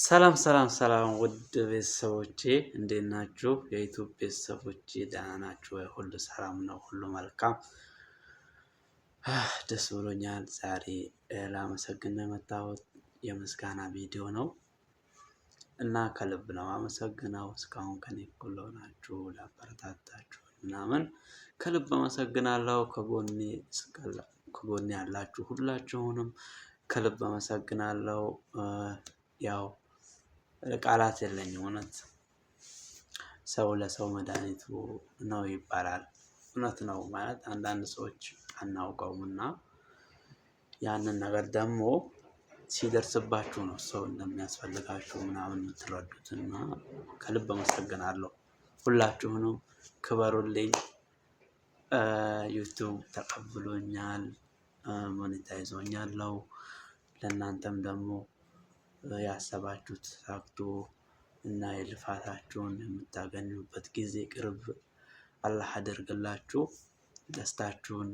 ሰላም ሰላም ሰላም ውድ ቤተሰቦቼ እንዴት ናችሁ? የ YouTube ቤተሰቦቼ ደህና ናችሁ ወይ? ሁሉ ሰላም ነው፣ ሁሉ መልካም፣ ደስ ብሎኛል። ዛሬ ላመሰግን ነው የመጣሁት። የምስጋና ቪዲዮ ነው እና ከልብ ነው አመሰግነው። እስካሁን ከኔ እኩል ሆናችሁ ላበረታታችሁ ምናምን ከልብ አመሰግናለሁ። ከጎኔ ያላችሁ ሁላችሁንም ከልብ አመሰግናለሁ። ያው ቃላት የለኝም። እውነት ሰው ለሰው መድኃኒቱ ነው ይባላል። እውነት ነው ማለት አንዳንድ ሰዎች አናውቀውም እና ያንን ነገር ደግሞ ሲደርስባችሁ ነው ሰው እንደሚያስፈልጋችሁ ምናምን የምትረዱት እና ከልብ አመሰግናለሁ። ሁላችሁንም ክበሩልኝ። YouTube ተቀብሎኛል፣ monetize ሆኛለሁ። ለእናንተም ደግሞ ያሰባችሁት ተሳክቶ እና የልፋታችሁን የምታገኙበት ጊዜ ቅርብ አላህ አደርግላችሁ። ደስታችሁን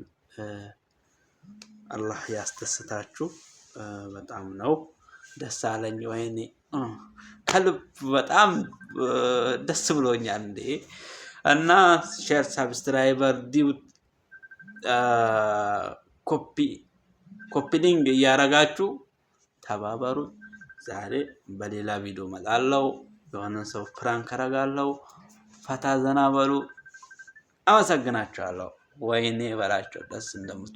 አላህ ያስደስታችሁ። በጣም ነው ደስ አለኝ። ወይኔ ከልብ በጣም ደስ ብሎኛል እንዴ! እና share፣ subscriber፣ duet፣ copy copy link እያረጋችሁ ተባበሩ። ዛሬ በሌላ ቪዲዮ እመጣለሁ። የሆነ ሰው prank አረጋለሁ። ፈታ ዘና በሉ። አመሰግናችኋለሁ። ወይኔ በላቸው ደስ እንደምት